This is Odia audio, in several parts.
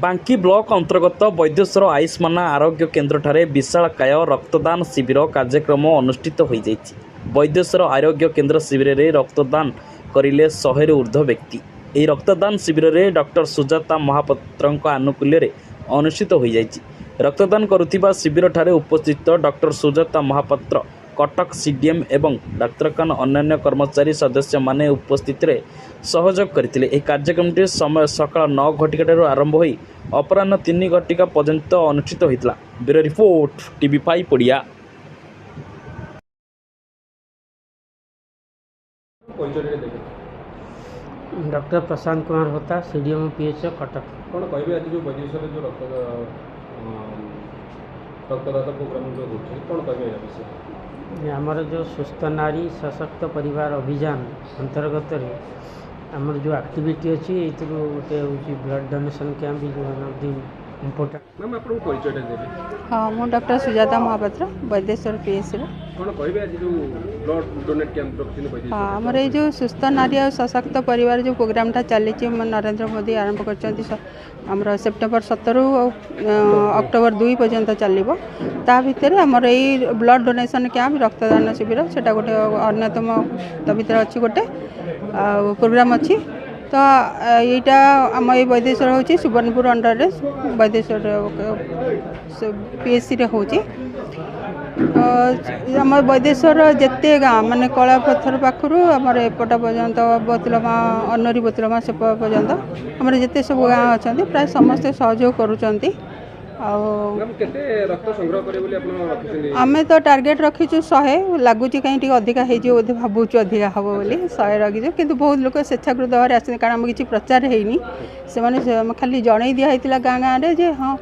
ବାଙ୍କୀ ବ୍ଲକ ଅନ୍ତର୍ଗତ ବୈଦ୍ୟେଶ୍ୱର ଆୟୁଷ୍ମାନ ଆରୋଗ୍ୟ କେନ୍ଦ୍ରଠାରେ ବିଶାଳକାୟ ରକ୍ତଦାନ ଶିବିର କାର୍ଯ୍ୟକ୍ରମ ଅନୁଷ୍ଠିତ ହୋଇଯାଇଛି। ବୈଦ୍ୟେଶ୍ୱର ଆରୋଗ୍ୟ କେନ୍ଦ୍ର ଶିବିରରେ ରକ୍ତଦାନ କରିଲେ 100ରୁ ଉର୍ଦ୍ଧ୍ୱ ବ୍ୟକ୍ତି। ଏହି ରକ୍ତଦାନ ଶିବିରରେ ଡକ୍ଟର ସୁଜାତା ମହାପାତ୍ରଙ୍କ ଆନୁକୂଲ୍ୟରେ ଅନୁଷ୍ଠିତ ହୋଇଯାଇଛି। ରକ୍ତଦାନ କରୁଥିବା ଶିବିରଠାରେ ଉପସ୍ଥିତ ଡକ୍ଟର ସୁଜାତା ମହାପାତ୍ର, କଟକ ସିଡିଏମ୍ ଏବଂ ଡାକ୍ତରଖାନା ଅନ୍ୟାନ୍ୟ କର୍ମଚାରୀ ସଦସ୍ୟମାନେ ଉପସ୍ଥିତିରେ ସହଯୋଗ କରିଥିଲେ। ଏହି କାର୍ଯ୍ୟକ୍ରମଟି ସମୟ ସକାଳ 9 ଘଟିକାଠାରୁ ଆରମ୍ଭ ହୋଇ ଅପରାହ୍ନ 3 ଘଟିକା ପର୍ଯ୍ୟନ୍ତ ଅନୁଷ୍ଠିତ ହୋଇଥିଲା। Bureau report, TV 5 Odia. ପରିଚୟଟା ଦେବେ? Doctor Prashant Kumar Hota, CDM PH Cuttack. କ'ଣ କହିବେ, ଆଜି ଯେଉଁ ବୈଦେଶ୍ୱରରେ ଯେଉଁ ରକ୍ତଦାତା ପ୍ରୋଗ୍ରାମ ଯେଉଁ ହେଉଛି, କ'ଣ କହିବେ ଏହା ବିଷୟରେ? ଆମର ଯେଉଁ ସୁସ୍ଥ ନାରୀ ସଶକ୍ତ ପରିବାର ଅଭିଯାନ ଅନ୍ତର୍ଗତରେ ଆମର ଯେଉଁ ଆକ୍ଟିଭିଟି ଅଛି, ଏଇଥିରୁ ଗୋଟେ ହେଉଛି blood donation camp is one of the important. Ma'am, ଆପଣଙ୍କ ପରିଚୟଟା ଦେବେ? ହଁ, ମୁଁ ଡକ୍ଟର ସୁଜାତା ମହାପାତ୍ର, ବୈଦେଶ୍ୱର ପିଏଚ୍ସିର। କ'ଣ କହିବେ, ଆଜି ଯେଉଁ ବ୍ଲଡ୍ ଡୋନେଟ୍ କ୍ୟାମ୍ପ ରଖିଛନ୍ତି ବୈଦେଶ୍ୱର? ହଁ, ଆମର ଏଇ ଯେଉଁ ସୁସ୍ଥ ନାରୀ ଆଉ ସଶକ୍ତ ପରିବାର ଯେଉଁ ପ୍ରୋଗ୍ରାମଟା ଚାଲିଛି, ନରେନ୍ଦ୍ର ମୋଦି ଆରମ୍ଭ କରିଛନ୍ତି, ଆମର ସେପ୍ଟେମ୍ବର 17ରୁ ଆଉ ଅକ୍ଟୋବର 2 ପର୍ଯ୍ୟନ୍ତ ଚାଲିବ। ତା ଭିତରେ ଆମର ଏଇ ବ୍ଲଡ୍ ଡୋନେସନ୍ କ୍ୟାମ୍ପ, ରକ୍ତଦାନ ଶିବିର, ସେଇଟା ଗୋଟେ ଅନ୍ୟତମ ତା ଭିତରେ ଅଛି, ଗୋଟେ ଆଉ ପ୍ରୋଗ୍ରାମ୍ ଅଛି। ତ ଏଇଟା ଆମ ଏଇ ବୈଦେଶ୍ୱର ହେଉଛି ସୁବର୍ଣ୍ଣପୁର ଅଣ୍ଡରରେ, ବୈଦେଶ୍ୱର ପିଏଚ୍ସିରେ ହେଉଛି। ତ ଆମ ବୈଦେଶ୍ୱର ଯେତେ ଗାଁ, ମାନେ କଳାପଥର ପାଖରୁ ଆମର ଏପଟ ପର୍ଯ୍ୟନ୍ତ, ବୋତଲମା, ଅନରି ବୋତଲମା ସେ ପର୍ଯ୍ୟନ୍ତ ଆମର ଯେତେ ସବୁ ଗାଁ ଅଛନ୍ତି, ପ୍ରାୟ ସମସ୍ତେ ସହଯୋଗ କରୁଛନ୍ତି। ଆଉ ମ୍ୟାମ୍, କେତେ ରକ୍ତ ସଂଗ୍ରହ କରିବେ ବୋଲି ଆପଣ ରଖିଛନ୍ତି? ଆମେ ତ ଟାର୍ଗେଟ୍ ରଖିଛୁ 100। ଲାଗୁଛି କାହିଁ ଟିକେ ଅଧିକା ହେଇଯିବ ବୋଧେ, ଭାବୁଛୁ ଅଧିକା ହେବ ବୋଲି 100 ରଖିଛୁ। କିନ୍ତୁ ବହୁତ ଲୋକ ସ୍ୱେଚ୍ଛାକୃତ ଭାବରେ ଆସିଛନ୍ତି, କାରଣ ଆମ କିଛି ପ୍ରଚାର ହେଇନି। ସେମାନେ ଖାଲି ଜଣେଇ ଦିଆ ହେଇଥିଲା ଗାଁ ଗାଁରେ ଯେ ହଁ,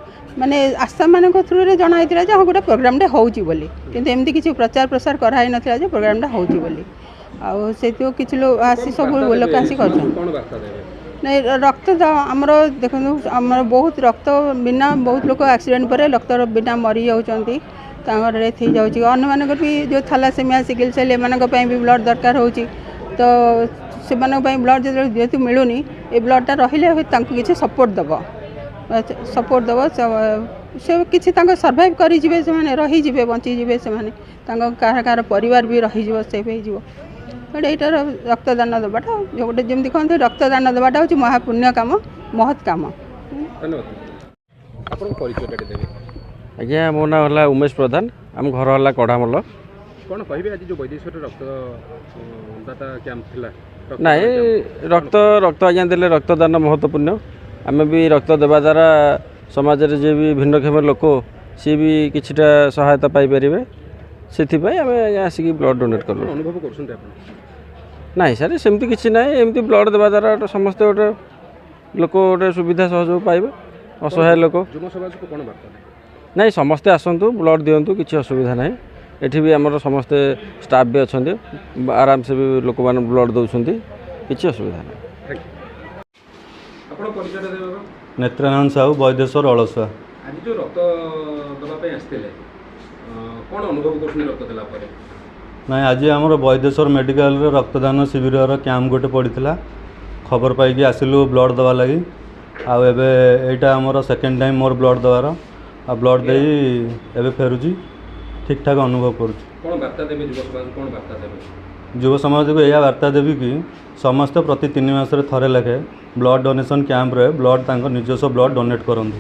ମାନେ ଆଶାମାନଙ୍କ ଥ୍ରୁରେ ଜଣା ହେଇଥିଲା ଯେ ହଁ, ଗୋଟେ ପ୍ରୋଗ୍ରାମଟେ ହେଉଛି ବୋଲି। କିନ୍ତୁ ଏମିତି କିଛି ପ୍ରଚାର ପ୍ରସାର କରାହେଇନଥିଲା ଯେ ପ୍ରୋଗ୍ରାମଟା ହେଉଛି ବୋଲି। ଆଉ ସେଇଥିରୁ କିଛି ଲୋକ ଆସି, ସବୁ ଲୋକ ଆସି କରୁଛନ୍ତି। କ'ଣ ବାର୍ତ୍ତା ଦେବେ? ନାଇଁ, ରକ୍ତ ଆମର ଦେଖନ୍ତୁ, ଆମର ବହୁତ ରକ୍ତ ବିନା ବହୁତ ଲୋକ ଆକ୍ସିଡେଣ୍ଟ ପରେ ରକ୍ତ ବିନା ମରିଯାଉଛନ୍ତି, ତାଙ୍କର ଡେଥ୍ ହେଇଯାଉଛି। ଅନ୍ୟମାନଙ୍କର ବି ଯେଉଁ ଥାଲାସେମିଆ, ସିକିଲ୍ ସେଲ୍, ଏମାନଙ୍କ ପାଇଁ ବି ବ୍ଲଡ଼ ଦରକାର ହେଉଛି। ତ ସେମାନଙ୍କ ପାଇଁ ବ୍ଲଡ଼ ଯେତେବେଳେ ଯେହେତୁ ମିଳୁନି, ଏ ବ୍ଲଡ଼ଟା ରହିଲେ ତାଙ୍କୁ କିଛି ସପୋର୍ଟ ଦେବ, ସପୋର୍ଟ ଦେବ। ସେ କିଛି ତାଙ୍କ ସର୍ଭାଇଭ୍ କରିଯିବେ, ସେମାନେ ରହିଯିବେ, ବଞ୍ଚିଯିବେ ସେମାନେ, ତାଙ୍କ କାହାର କାହାର ପରିବାର ବି ରହିଯିବ, ସେଭ୍ ହେଇଯିବ। ତେଣୁ ଏଇଟାର ରକ୍ତଦାନ ଦେବାଟା ଗୋଟେ, ଯେମିତି କହନ୍ତି, ରକ୍ତଦାନ ଦେବାଟା ହେଉଛି ମହାପୁଣ୍ୟ କାମ, ମହତ୍ କାମ। ଧନ୍ୟବାଦ। ଆପଣଙ୍କ ପରିଚୟଟା ଦେବେ? ଆଜ୍ଞା, ମୋ ନାଁ ହେଲା ଉମେଶ ପ୍ରଧାନ, ଆମ ଘର ହେଲା କଢ଼ାମଲ। କ'ଣ କହିବେ, ଆଜି ଯେଉଁ ବୈଦେଶ୍ୱରରେ ରକ୍ତଦାତା କ୍ୟାମ୍ପ ଥିଲା? ନାଇଁ, ରକ୍ତ ଆଜ୍ଞା ଦେଲେ ରକ୍ତଦାନ ମହତ୍ତ୍ୱପୂର୍ଣ୍ଣ। ଆମେ ବି ରକ୍ତ ଦେବା ଦ୍ୱାରା ସମାଜରେ ଯିଏ ବି ଭିନ୍ନକ୍ଷମ ଲୋକ, ସିଏ ବି କିଛିଟା ସହାୟତା ପାଇପାରିବେ। ସେଥିପାଇଁ ଆମେ ଆଜ୍ଞା ଆସିକି ବ୍ଲଡ଼ ଡୋନେଟ୍ କଲୁ। କ'ଣ ଅନୁଭବ କରୁଛନ୍ତି ଆପଣ? ନାଇଁ ସାର୍, ସେମିତି କିଛି ନାହିଁ। ଏମିତି ବ୍ଲଡ଼ ଦେବା ଦ୍ୱାରା ଗୋଟେ ସମସ୍ତେ ଗୋଟେ ଲୋକ ଗୋଟେ ସୁବିଧା ସହଯୋଗ ପାଇବେ, ଅସହାୟ ଲୋକ। ଯୁବ ସମାଜକୁ କ'ଣ ବାର୍ତ୍ତା ଦେବେ? ନାଇଁ, ସମସ୍ତେ ଆସନ୍ତୁ, ବ୍ଲଡ଼ ଦିଅନ୍ତୁ, କିଛି ଅସୁବିଧା ନାହିଁ। ଏଠି ବି ଆମର ସମସ୍ତେ ଷ୍ଟାଫ୍ ବି ଅଛନ୍ତି, ଆରାମସେ ବି ଲୋକମାନେ ବ୍ଲଡ଼ ଦେଉଛନ୍ତି, କିଛି ଅସୁବିଧା ନାହିଁ। Thank you. ଆପଣ ପରିଚୟଟା ଦେବେ ବାବା? ନେତ୍ରାନନ୍ଦ ସାହୁ, ବୈଦେଶ୍ୱର ଅଳସୁଆ। ଆଜି ଯେଉଁ ରକ୍ତ ଦେବା ପାଇଁ ଆସିଥିଲେ, କ'ଣ ଅନୁଭବ କରୁଛନ୍ତି ରକ୍ତ ଦେଲା ପରେ? ନାଇଁ, ଆଜି ଆମର ବୈଦେଶ୍ୱର ମେଡ଼ିକାଲରେ ରକ୍ତଦାନ ଶିବିରର କ୍ୟାମ୍ପ ଗୋଟେ ପଡ଼ିଥିଲା। ଖବର ପାଇକି ଆସିଲୁ ବ୍ଲଡ଼ ଦେବା ଲାଗି। ଆଉ ଏବେ ଏଇଟା ଆମର ସେକେଣ୍ଡ ଟାଇମ୍ ମୋର ବ୍ଲଡ଼ ଦେବାର। ଆଉ ବ୍ଲଡ଼ ଦେଇ ଏବେ ଫେରୁଛି, ଠିକ୍ଠାକ୍ ଅନୁଭବ କରୁଛି। କ'ଣ ବାର୍ତ୍ତା ଦେବେ ଯୁବ ସମାଜକୁ, କ'ଣ ବାର୍ତ୍ତା ଦେବେ? ଯୁବ ସମାଜକୁ ଏଇଆ ବାର୍ତ୍ତା ଦେବି କି ସମସ୍ତେ ପ୍ରତି 3 ମାସରେ ଥରେ ଲେଖେ ବ୍ଲଡ଼ ଡୋନେସନ୍ କ୍ୟାମ୍ପରେ ବ୍ଲଡ଼, ତାଙ୍କ ନିଜସ୍ୱ ବ୍ଲଡ଼ ଡୋନେଟ୍ କରନ୍ତୁ।